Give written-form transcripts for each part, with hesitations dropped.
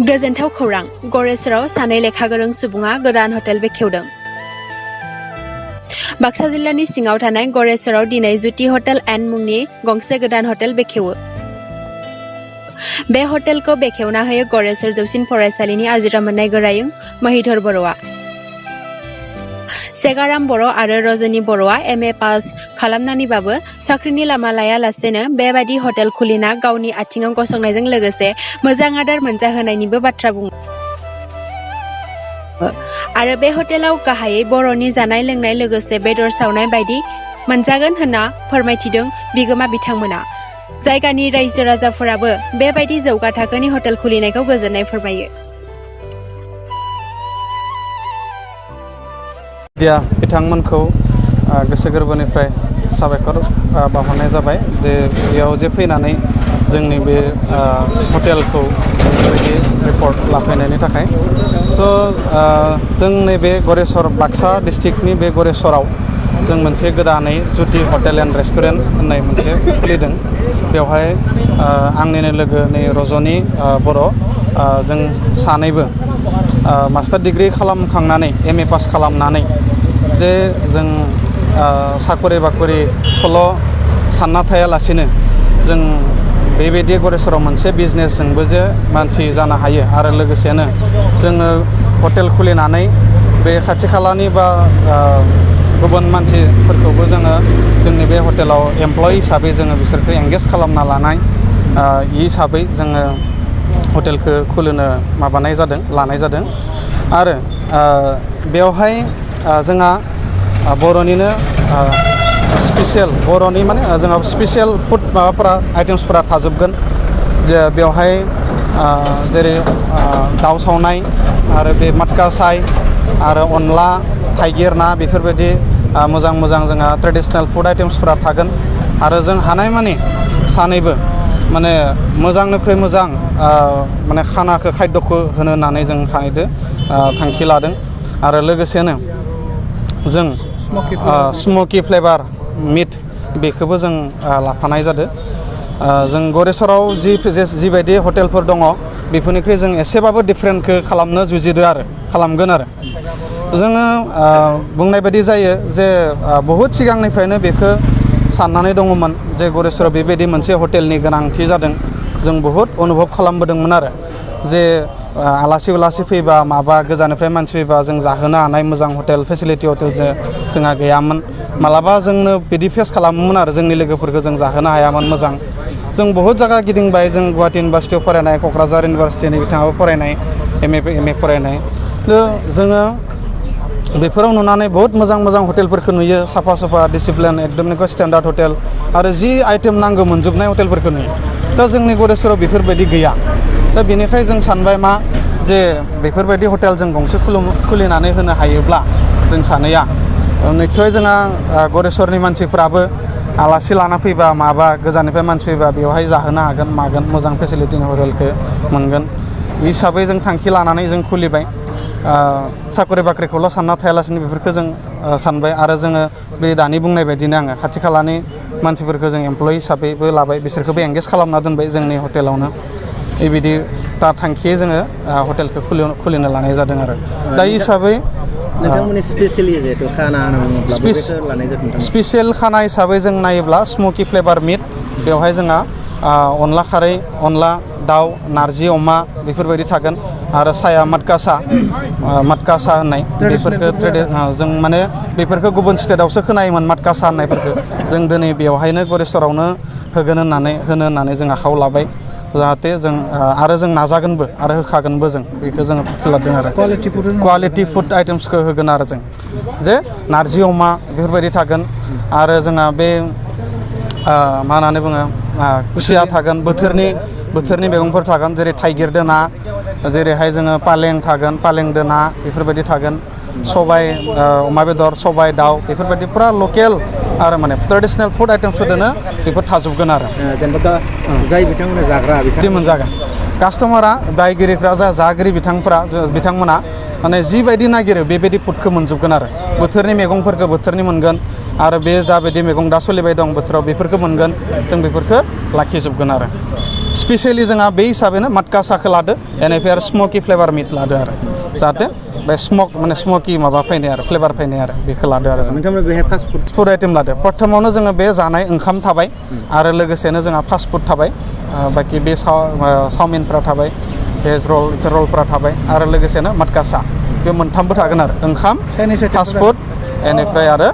गोजोनथाव खौरां गरेस्वराव सानै लेखा गोरों सुबुङा गोदान हटेल बेखेवदों। बाक्सा जिल्लानि सिङाव थानाय गरेस्वराव दिनै जुति हटेल एन्ड मुंनि गंसे गोदान हटेल बेखेवो। बे हटेलखौ बेखेवना होयो गरेस्वर जौसिन फरायसालिनि आजिरा मोननाय गोरायुं महिधर बर'आ। सेगाराम बर' आरो रजनी बर'आ MA पास खालामनानैबाबो साख्रिनि लामा लायालासेनो बेबादि हटेल खुलिना गावनि आथिङाव गसंनायजों लोगोसे मोजां आदार मोनजाहोनायनिबो बाथ्रा बुङो। आरो बे हटेलाव गाहायै बर'नि जानाय लोंनाय लोगोसे बेदर सावनाय बायदि मोनजागोन होनना फोरमायथिदों बिगोमा बिथांमोना। जायगानि रायजो राजाफोराबो बेबायदि जौगा थाखोनि हटेल खुलिनायखौ गोजोननाय फोरमायो। बिथांमोनखौ गोसो गोरबोनिफ्राय साबायखर बावहरनाय जाबाय जे बेयाव जे फैनानै जोंनि बे हटेलखौ बेबायदि रिपर्ट लाफैनायनि थाखाय। जों नैबे गरेस्वर बाक्सा डिस्ट्रिक्टनि बे गरेस्वराव जों मोनसे गोदानै जुति हटेल एन्ड रेस्टुरेन्ट होननाय मोनसे खुलिदों। बेवहाय आंनिनो लोगो नै रजनी बर' जों सानैबो मास्टार डिग्री खालामखांनानै MA पास खालामनानै जे जों साखरि बाखरिखौल' सानना थायालासिनो जों बेबायदि गरेस्वराव मोनसे बिजनेसजोंबो जे मानसि जानो हायो आरो लोगोसेनो जोङो हटेल खुलिनानै बे खाथि खालानि बा गुबुन मानसिफोरखौबो जोङो जोंनि बे हटेलाव एमप्लयि हिसाबै जोङो बिसोरखौ एंगेज खालामना लानाय हिसाबै जोङो हटेलखौ खुलिनो लानाय जादों आरो बेवहाय जोंहा बर'निनो स्पेशल बर'नि माने जोंहा स्पेशल फुड माबाफोरा आइटेम्सफोरा थाजोबगोन जे बेवहाय जेरै दाउ सावनाय आरो बे मटका साय आरो अनला थाइगिर ना बेफोरबायदि मोजां जोंहा ट्रेडिशनेल फुड आइटेम्सफोरा थागोन आरो जों हानायमानि सानैबो माने मोजांनिख्रुइ मोजां माने खाद्यखौ होनो होननानै जों थांखि लादों आरो लोगोसेनो जों स्मकि फ्लेभार मिट बेखौबो जों लाफानाय जादों। जों गरेस्वराव जिबायदि हटेलफोर दङ बेफोरनिख्रुइ जों एसेबाबो डिफारेन्टखौ खालामगोन आरो जोङो बुंनाय बायदि जायो जे बहुद सिगांनिफ्रायनो बेखौ साननानै दङमोन जे गरेस्वराव बेबायदि मोनसे हटेलनि गोनांथि जादों। जों बहुद अनुभब खालामबोदोंमोन आरो जे आलासि फैबा माबा गोजाननिफ्राय मानसि फैबा जों जाहोनो हानाय मोजां हटेल फेसिलिटि हटेल जोंहा गैयामोन। मालाबा जोंनो बिदि फेस खालामोमोन आरो जोंनि लोगोफोरखौ जों जाहोनो हायामोन मोजां। जों बहुद जायगा गिदिंबाय जों गुवाहाटि इउनिभारसिटियाव फरायनाय क'क्राझार इउनिभारसिटिनि बिथाङाबो फरायनाय MA फरायनाय जोङो बेफोराव नुनानै बहुत मोजां हटेलफोरखौ नुयो साफा डिसिप्लिन एकदम स्टेन्डार्ड हटेल आरो जि आइटेम नांगौ मोनजोबनाय हटेलफोरखौ नुयो। दा जोंनि गरेस्वराव बेफोरबायदि गैया। दा बेनिखाय जों सानबाय मा जे बेफोरबायदि हटेल जों गंसे खुलिनानै होनो हायोब्ला जों सानैया निस्सय जोंहा गरेस्वरनि मानसिफ्राबो आलासि लाना फैबा माबा गोजाननिफ्राय मानसि फैबा बेवहाय जाहोनो हागोन मागोन मोजां फेसिलिटिनि हटेलखौ मोनगोन हिसाबै जों थांखि लानानै जों खुलिबाय। साखरि बाख्रिखौल' सानना थायालासिनो बेफोरखौ जों सानबाय आरो जोङो बे दानि बुंनाय बायदिनो आङो खाथि खालानि मानसिफोरखौ जों एमप्लयि हिसाबैबो लाबाय बिसोरखौबो एंगेज खालामना दोनबाय जोंनि हटेलावनो। बेबायदि थांखियै जोङो हटेलखौ खुलिनो लानाय जादों आरो दा हिसाबै नोंथांमोननि स्पेशेलि जेथु खाना स्पेशेल खाना हिसाबै जों नायोब्ला स्मकि फ्लेभार मिट बेवहाय जोंहा अनला खारै अनला दाउ नारजि अमा बेफोरबायदि थागोन आरो साया मटका सा होननाय बेफोरखौ जों माने बेफोरखौ गुबुन स्टेटआवसो खोनायोमोन मटका सा होननायफोरखौ जों दिनै बेवहायनो गरेस्वरावनो होनो होननानै जों आखायाव लाबाय जाहाथे जों आरो जों नाजागोनबो आरो होखागोनबो जों बेखौ जोङो खालामदों आरो क्वालिटि फुड आइटेम्सखौ होगोन आरो जों जे नारजि अमा बेफोरबायदि थागोन आरो जोंहा बे मा होननानै बुङो खुसिया थागोन बोथोरनि मैगंफोर थागोन जेरै थाइगिरदो ना जेरैहाय जोङो पालें थागोन पालेंदो ना बेफोरबायदि थागोन सबाय अमा बेदर सबाय दाउ बेफोरबायदि फुरा लकेल आरो माने ट्रेडिशनेल फुड आइटेम्सफोरजोंनो बेफोर थाजोबगोन आरो जेनेबा जाय बिथांमोना जाग्रा बिदि मोनजागोन कास्टमारा बायगिरिफ्रा जागिरि बिथांमोना माने जिबायदि नागिरो बेबायदि फुडखौ मोनजोबगोन आरो बोथोरनि मैगंफोरखौ बोथोरनि मोनगोन आरो बे जाबायदि मैगं दा सोलिबाय दं बोथोराव बेफोरखौ मोनगोन जों बेफोरखौ लाखिजोबगोन आरो स्पेसियेलि जोंहा बे हिसाबैनो माटका साखौ लादो बेनिफ्राय आरो स्मकि फ्लेभार मिट लादो आरो जाहाथे बे स्मकि माबा फैनाय आरो फ्लेभार फैनाय आरो बेखौ लादो आरो जों नोंथांमोना बेहाय फास्ट फुड आइटेम लादो प्रथमावनो जोङो बे जानाय ओंखाम थाबाय आरो लोगोसेनो जोंहा फास्ट फुड थाबाय बाखि बे चावमिनफ्रा थाबाय भेज रलफ्रा थाबाय आरो लोगोसेनो माटका सा बे मोनथामबो थागोन आरो ओंखाम फास्ट फुड बेनिफ्राय आरो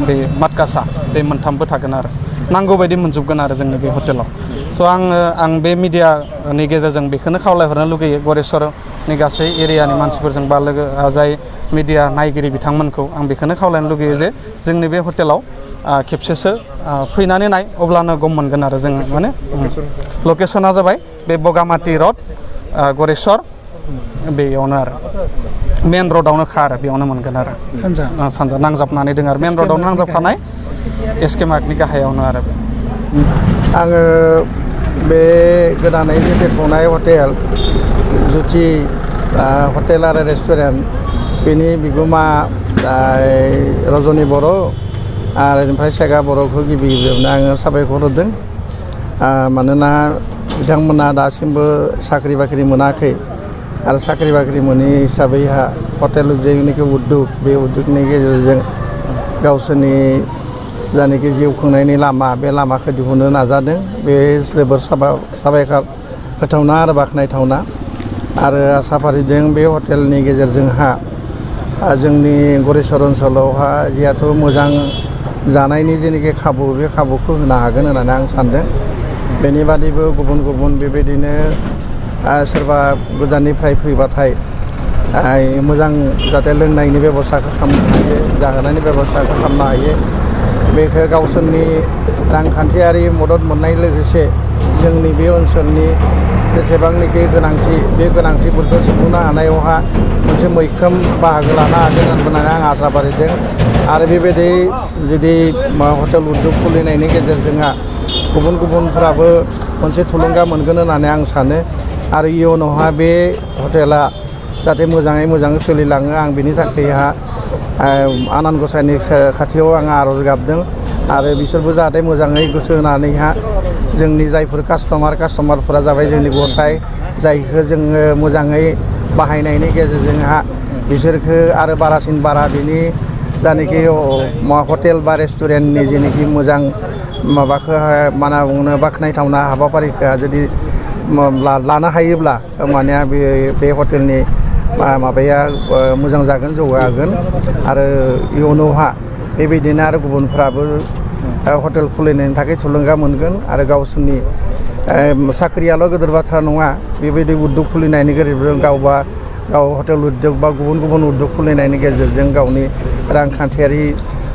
बे माटका सा बे मोनथामबो थागोन आरो नांगौ बायदि मोनजोबगोन आरो जोंनि बे हटेलाव स' आं बे मिडियानि गेजेरजों बेखौनो खावलायहरनो लुगैयो गरेस्वरनि गासै एरियानि मानसिफोरजों बा लोगो जाय मिडिया नायगिरि बिथांमोनखौ आं बेखौनो खावलायनो लुगैयो जे जोंनि बे हटेलाव खेबसेसो फैनानै नाय अब्लानो गम मोनगोन आरो जों माने लकेसना जाबाय बे बगामाथि रड गरेस्वर बेयावनो आरो मेन रडआवनो खा आरो बेयावनो मोनगोन आरो सानजा नांजाबनानै दङ आरो मेन रडआवनो नांजाबखानाय एसके मार्टनि गाहायावनो आरो आङो बे गोदानै जे बेखेवनाय हटेल जुथि हटेल आरो रेस्टुरेन्ट बेनि बिगोमा रजनि बर' आरो ओमफ्राय सेगा बर'खौ गिबि गिबियावनो आङो साबायखर होदों मानोना बिथांमोना दासिमबो साख्रि बाख्रि मोनाखै आरो साख्रि बाख्रि मोनि हिसाबैहा हटेल जेनिखि उद्योग बे उद्योगनि गेजेरजों गावसोरनि जायनाखि जिउ खुंनायनि लामा बे लामाखौ दिहुननो नाजादों बे जोबोर साबायखर होथावना आरो बाख्नायथावना आरो आसा फारिदों बे हटेलनि गेजेरजोंहा जोंनि गरेस्वर ओनसोलावहा जिहेथु मोजां जानायनि जेनाखि खाबु बे खाबुखौ होनो हागोन होननानै आं सानदों बेनि बादैबो गुबुन गुबुन बेबायदिनो सोरबा गोजाननिफ्राय फैबाथाय मोजां जाहाथे लोंनायनि बेब'स्थाखौ खालामनो हायो जाहोनायनि बेब'स्थाखौ खालामनो हायो बेखौ गावसोरनि रांखान्थियारि मदद मोननाय लोगोसे जोंनि बे ओनसोलनि जेसेबांनाखि गोनांथि बे गोनांथिफोरखौ सुफुंनो हानायावहा मोनसे मैखोम बाहागो लानो हागोन होननानै आं आसा फारिदों आरो बेबायदि जुदि हटेल उद्योग खुलिनायनि गेजेरजोंहा गुबुन गुबुनफ्राबो मोनसे थुलुंगा मोनगोन होननानै आं सानो आरो इयुनावहा बे हटेला जाहाथे मोजाङै मोजां सोलिलाङो आं बिनि थाखायहा आनान गसाइनि खाथियाव आं आर'ज गाबदों आरो बिसोरबो जाहाथे मोजाङै गोसो होनानैहा जोंनि जायफोर कास्टमारफोरा जाबाय जोंनि गसाइ जायखौ जोङो मोजाङै बाहायनायनि गेजेरजोंहा बिसोरखौ आरो बारासिन बारा बिनि जायनाखि हटेल बा रेस्टुरेन्टनि जेनाखि मोजां माबाखौ मा होनना बुंनो बाख्नायथावना हाबाफारिखौ जुदि लानो हायोब्ला माने बे हटेलनि माबाया मोजां जागोन जौगागोन आरो इयुनावहा बेबायदिनो आरो गुबुनफ्राबो हटेल खुलिनायनि थाखाय थुलुंगा मोनगोन आरो गावसोरनि साख्रियाल' गिदिर बाथ्रा नङा बेबायदि उद्योग खुलिनायनि गेजेरजों गाव हटेल उद्योग बा गुबुन गुबुन उद्योग खुलिनायनि गेजेरजों गावनि रांखान्थियारि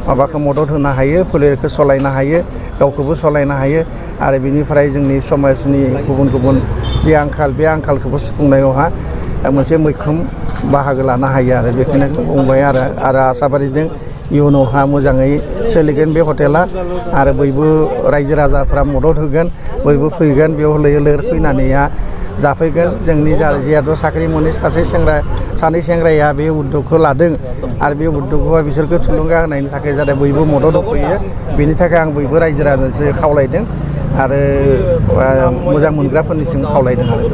माबाखौ मदद होनो हायो फोलेरखौ सालायनो हायो गावखौबो सालायनो हायो आरो बिनिफ्राय जोंनि समाजनि गुबुन गुबुन जे आंखाल बे आंखालखौबो सुफुंनायावहा मोनसे मैखोम बाहागो लानो हायो आरो बेखौनो बुंबाय आरो आसा फारिदों इयुनावहा मोजाङै सोलिगोन बे हटेला आरो बयबो रायजो राजाफ्रा मदद होगोन बयबो फैगोन बेयाव लैहोर फैनानैहा जाफैगोन जोंनि जिहेथु साख्रि मोनै सानै सेंग्राया बे उद्योगखौ लादों आरो बे उद्योगखौ बिसोरखौ थुलुंगा होनायनि थाखाय जाहाथे बयबो मदद होफैयो बेनि थाखाय आं बयबो रायजो राजानो खावलायदों आरो मोजां मोनग्राफोरनिसिम खावलायदों आरो